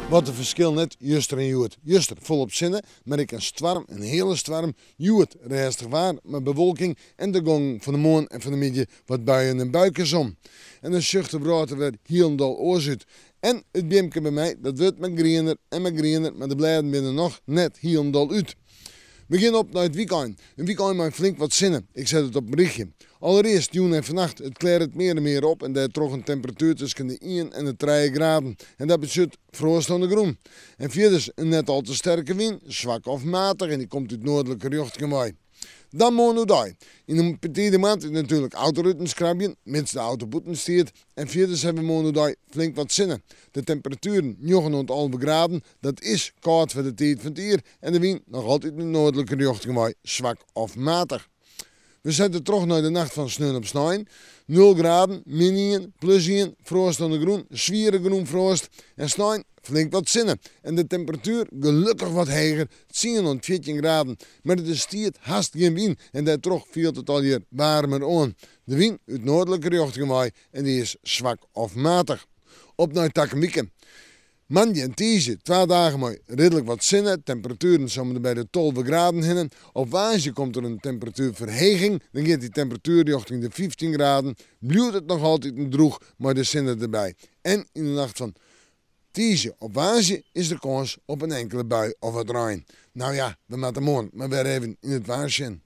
Wat in ferskil net, juster en hjoed. Juster folop sinne, mar ek in stoarm, in hiele stoarm. Hjoed rêstich waar, mar bewolking en der gongen fan 'e moarn en fan 'e middei wat buien en buikes om. En dan sjocht de wrâld der wer hielendal oars út. En it beamke by my, dat wurdt mar griener en mar griener, mar de blêden binne noch net hielendal út. We gean op nei it wykein. In wykein mei flink wat sinne. Ik set it op in rychje. Allerearst jûn en fannacht, it klearret mear en mear op en dêrtroch in temperatuer tusken de ien en de trije graden. En dat betsjut froast oan de grûn. En fierders in net al te sterke wyn, swak of matich en dy komt út noardlike rjochtingen wei. Dan moarn oerdei. Yn de betide moarntiid natuerlik autoruten skrabjen, mits de auto bûten stiet. En fierders hawwe we moarn oerdei flink wat sinne. De temperatueren njoggen oant 11 graden, dat is kâld foar de tiid fan it jier en de wyn noch altyd út noardlike rjochting wei, swak of matich. We sette troch nei de nacht fan sneon op snein. Nul graden, min ien, plus ien, froast oan de grûn, swiere grûnfroast. En snein flink wat sinne en de temperatuer gelokkich wat heger, tsien oant 14 graden. Mar der stiet hast gjin wyn en dêrtroch fielt it allegear waarmer oan. De wyn út noardlike rjochtingen wei en dy is swak of matich. Op nei takom wike. Moandei en tiisdei twa dagen mei ridlik wat sinne, temperatueren sa om en by de 12 graden hinne. Op woansdei komt der in temperatuerferheging, dan giet dy temperatuer rjochting de 15 graden. Bliuwt it noch altiten drûch mei de sinne derby. En yn de nacht fan tiisdei op woansdei is der kâns op in inkele bui of wat rein. Nou ja, we moatte moarn mar wer even yn it waar sjen.